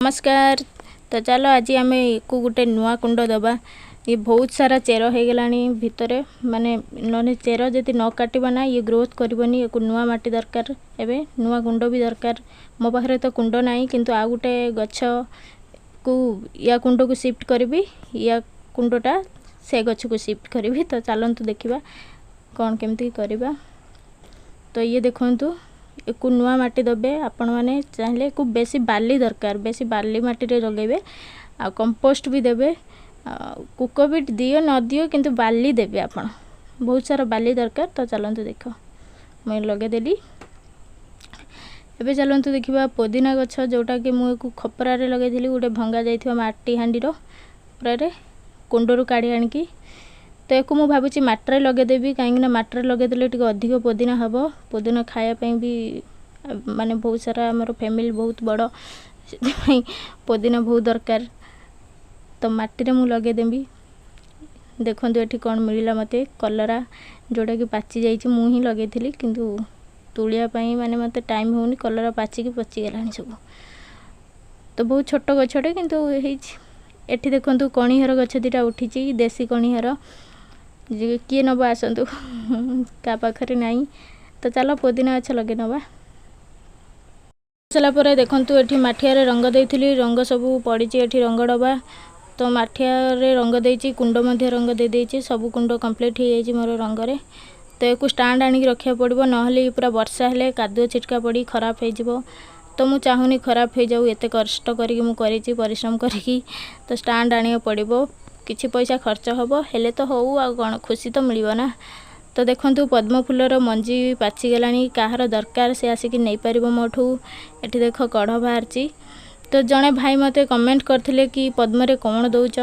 ନମସ୍କାର। ତ ଚାଲ, ଆଜି ଆମେ ୟାକୁ ଗୋଟେ ନୂଆ କୁଣ୍ଡ ଦେବା। ଇଏ ବହୁତ ସାରା ଚେର ହେଇଗଲାଣି ଭିତରେ, ମାନେ ନହେଲେ ଚେର ଯଦି ନ କାଟିବ ନା, ଇଏ ଗ୍ରୋଥ୍ କରିବନି। ୟାକୁ ନୂଆ ମାଟି ଦରକାର, ଏବେ ନୂଆ କୁଣ୍ଡ ବି ଦରକାର। ମୋ ପାଖରେ ତ କୁଣ୍ଡ ନାହିଁ, କିନ୍ତୁ ଆଉ ଗୋଟେ ଗଛକୁ ୟା କୁଣ୍ଡକୁ ସିଫ୍ଟ କରିବି, ୟା କୁଣ୍ଡଟା ସେ ଗଛକୁ ସିଫ୍ଟ କରିବି। ତ ଚାଲନ୍ତୁ ଦେଖିବା କ'ଣ କେମିତି କରିବା। ତ ଇଏ ଦେଖନ୍ତୁ, ୟାକୁ ନୂଆ ମାଟି ଦେବେ। ଆପଣମାନେ ଚାହିଁଲେ ୟାକୁ ବେଶୀ ବାଲି ଦରକାର, ବେଶୀ ବାଲି ମାଟିରେ ଲଗାଇବେ ଆଉ କମ୍ପୋଷ୍ଟ ବି ଦେବେ। ଆଉ କୋକୋପିଟ୍ ଦିଅ ନ ଦିଅ, କିନ୍ତୁ ବାଲି ଦେବେ ଆପଣ, ବହୁତ ସାରା ବାଲି ଦରକାର। ତ ଚାଲନ୍ତୁ ଦେଖ, ମୁଁ ଲଗାଇଦେଲି। ଏବେ ଚାଲନ୍ତୁ ଦେଖିବା ପୋଦିନା ଗଛ, ଯେଉଁଟାକି ମୁଁ ୟାକୁ ଖପରାରେ ଲଗାଇଥିଲି, ଗୋଟେ ଭଙ୍ଗା ଯାଇଥିବା ମାଟି ହାଣ୍ଡିର ଖପରାରେ କୁଣ୍ଡରୁ କାଢ଼ି ଆଣିକି। ତ ୟାକୁ ମୁଁ ଭାବୁଛି ମାଟିରେ ଲଗାଇଦେବି, କାହିଁକିନା ମାଟିରେ ଲଗାଇଦେଲେ ଟିକେ ଅଧିକ ପୋଦିନା ହେବ। ପୋଦିନା ଖାଇବା ପାଇଁ ବି ମାନେ ବହୁତ ସାରା, ଆମର ଫ୍ୟାମିଲି ବହୁତ ବଡ଼, ସେଥିପାଇଁ ପୋଦିନା ବହୁତ ଦରକାର। ତ ମାଟିରେ ମୁଁ ଲଗାଇଦେବି। ଦେଖନ୍ତୁ, ଏଠି କ'ଣ ମିଳିଲା ମୋତେ, କଲରା, ଯେଉଁଟାକି ପାଚି ଯାଇଛି। ମୁଁ ହିଁ ଲଗାଇଥିଲି, କିନ୍ତୁ ତୋଳିବା ପାଇଁ ମାନେ ମୋତେ ଟାଇମ୍ ହେଉନି। କଲରା ପାଚିକି ପଚିଗଲାଣି ସବୁ। ତ ବହୁତ ଛୋଟ ଗଛଟେ କିନ୍ତୁ ହେଇଛି। ଏଠି ଦେଖନ୍ତୁ, କଣିହର ଗଛ ଦୁଇଟା ଉଠିଛି, ଦେଶୀ କଣିହର। କିଏ ନେବ ଆସନ୍ତୁ, କାହା ପାଖରେ ନାହିଁ। ତ ଚାଲ, ପୋଦିନା ଗଛ ଲଗେଇ ନେବା। ସାରିଲା ପରେ ଦେଖନ୍ତୁ, ଏଠି ମାଠିଆରେ ରଙ୍ଗ ଦେଇଥିଲି, ରଙ୍ଗ ସବୁ ପଡ଼ିଛି ଏଠି ରଙ୍ଗ ଡବା। ତ ମାଠିଆରେ ରଙ୍ଗ ଦେଇଛି, କୁଣ୍ଡ ମଧ୍ୟ ରଙ୍ଗ ଦେଇଦେଇଛି। ସବୁ କୁଣ୍ଡ କମ୍ପ୍ଲିଟ୍ ହେଇଯାଇଛି ମୋର ରଙ୍ଗରେ। ତ ୟାକୁ ଷ୍ଟାଣ୍ଡ ଆଣିକି ରଖିବାକୁ ପଡ଼ିବ, ନହେଲେ ପୁରା ବର୍ଷା ହେଲେ କାଦୁଅ ଛିଟକା ପଡ଼ି ଖରାପ ହେଇଯିବ। ତ ମୁଁ ଚାହୁଁନି ଖରାପ ହେଇଯାଉ, ଏତେ କଷ୍ଟ କରିକି ମୁଁ କରିଛି, ପରିଶ୍ରମ କରିକି। ତ ଷ୍ଟାଣ୍ଡ ଆଣିବାକୁ ପଡ଼ିବ, କିଛି ପଇସା ଖର୍ଚ୍ଚ ହେବ, ହେଲେ ତ ହଉ, ଆଉ କ'ଣ, ଖୁସି ତ ମିଳିବ ନା। ତ ଦେଖନ୍ତୁ, ପଦ୍ମ ଫୁଲର ମଞ୍ଜି ପାଚିଗଲାଣି। କାହାର ଦରକାର ସେ ଆସିକି ନେଇପାରିବ ମୋଠୁ। ଏଠି ଦେଖ, କଢ଼ ବାହାରିଛି। ତ ଜଣେ ଭାଇ ମୋତେ କମେଣ୍ଟ କରିଥିଲେ କି ପଦ୍ମରେ କ'ଣ ଦେଉଛ?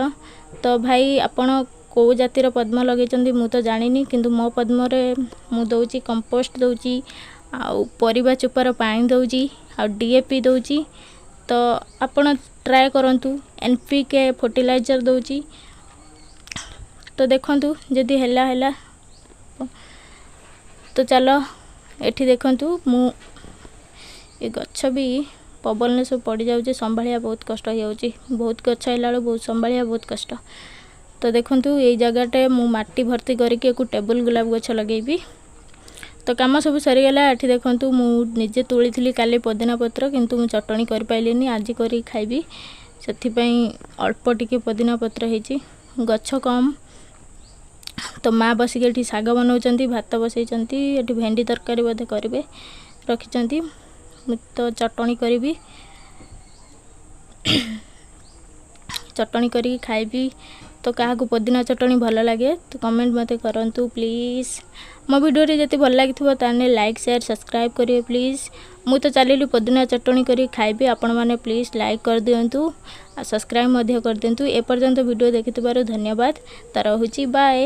ତ ଭାଇ, ଆପଣ କେଉଁ ଜାତିର ପଦ୍ମ ଲଗେଇଛନ୍ତି ମୁଁ ତ ଜାଣିନି, କିନ୍ତୁ ମୋ ପଦ୍ମରେ ମୁଁ ଦେଉଛି କମ୍ପୋଷ୍ଟ ଦେଉଛି, ଆଉ ପରିବା ଚୋପାର ପାଣି ଦେଉଛି, ଆଉ ଡିଏପି ଦେଉଛି। ତ ଆପଣ ଟ୍ରାଏ କରନ୍ତୁ। ଏନପିକେ ଫର୍ଟିଲାଇଜର୍ ଦେଉଛି। ତ ଦେଖନ୍ତୁ, ଯଦି ହେଲା ହେଲା। ତ ଚାଲ, ଏଠି ଦେଖନ୍ତୁ, ମୁଁ ଏ ଗଛ ବି ପବନରେ ସବୁ ପଡ଼ିଯାଉଛି, ସମ୍ଭାଳିବା ବହୁତ କଷ୍ଟ ହେଇଯାଉଛି। ବହୁତ ଗଛ ହେଲା ବେଳକୁ ବହୁତ ସମ୍ଭାଳିବା ବହୁତ କଷ୍ଟ। ତ ଦେଖନ୍ତୁ, ଏଇ ଜାଗାଟେ ମୁଁ ମାଟି ଭର୍ତ୍ତି କରିକି ୟାକୁ ଟେବୁଲ୍ ଗୋଲାପ ଗଛ ଲଗେଇବି। ତ କାମ ସବୁ ସରିଗଲା। ଏଠି ଦେଖନ୍ତୁ, ମୁଁ ନିଜେ ତୋଳିଥିଲି କାଲି ପୋଦିନା ପତ୍ର, କିନ୍ତୁ ମୁଁ ଚଟଣି କରିପାରିଲିନି, ଆଜି କରିକି ଖାଇବି। ସେଥିପାଇଁ ଅଳ୍ପ ଟିକେ ପୋଦିନା ପତ୍ର ହେଇଛି, ଗଛ କମ୍। ତ ମା ବସିକି ଏଠି ଶାଗ ବନାଉଛନ୍ତି, ଭାତ ବସେଇଛନ୍ତି, ଏଠି ଭେଣ୍ଡି ତରକାରୀ ବୋଧେ କରିବେ ରଖିଛନ୍ତି। ମୁଁ ତ ଚଟଣି କରିବି, ଚଟଣି କରିକି ଖାଇବି। ତ କାହାକୁ ପୋଦିନା ଚଟଣି ଭଲ ଲାଗେ ତ କମେଣ୍ଟ ମୋତେ କରନ୍ତୁ ପ୍ଲିଜ୍। ମୋ ଭିଡ଼ିଓରେ ଯଦି ଭଲ ଲାଗିଥିବ, ତାହେଲେ ଲାଇକ୍, ସେୟାର, ସବସ୍କ୍ରାଇବ୍ କରିବେ ପ୍ଲିଜ୍। ମୁଁ ତ ଚାଲିଲି ପୋଦିନା ଚଟଣି କରିକି ଖାଇବି। ଆପଣମାନେ ପ୍ଲିଜ୍ ଲାଇକ୍ କରିଦିଅନ୍ତୁ ଆଉ ସବସ୍କ୍ରାଇବ୍ ମଧ୍ୟ କରିଦିଅନ୍ତୁ। ଏପର୍ଯ୍ୟନ୍ତ ଭିଡ଼ିଓ ଦେଖିଥିବାରୁ ଧନ୍ୟବାଦ। ତ ରହୁଛି, ବାଏ।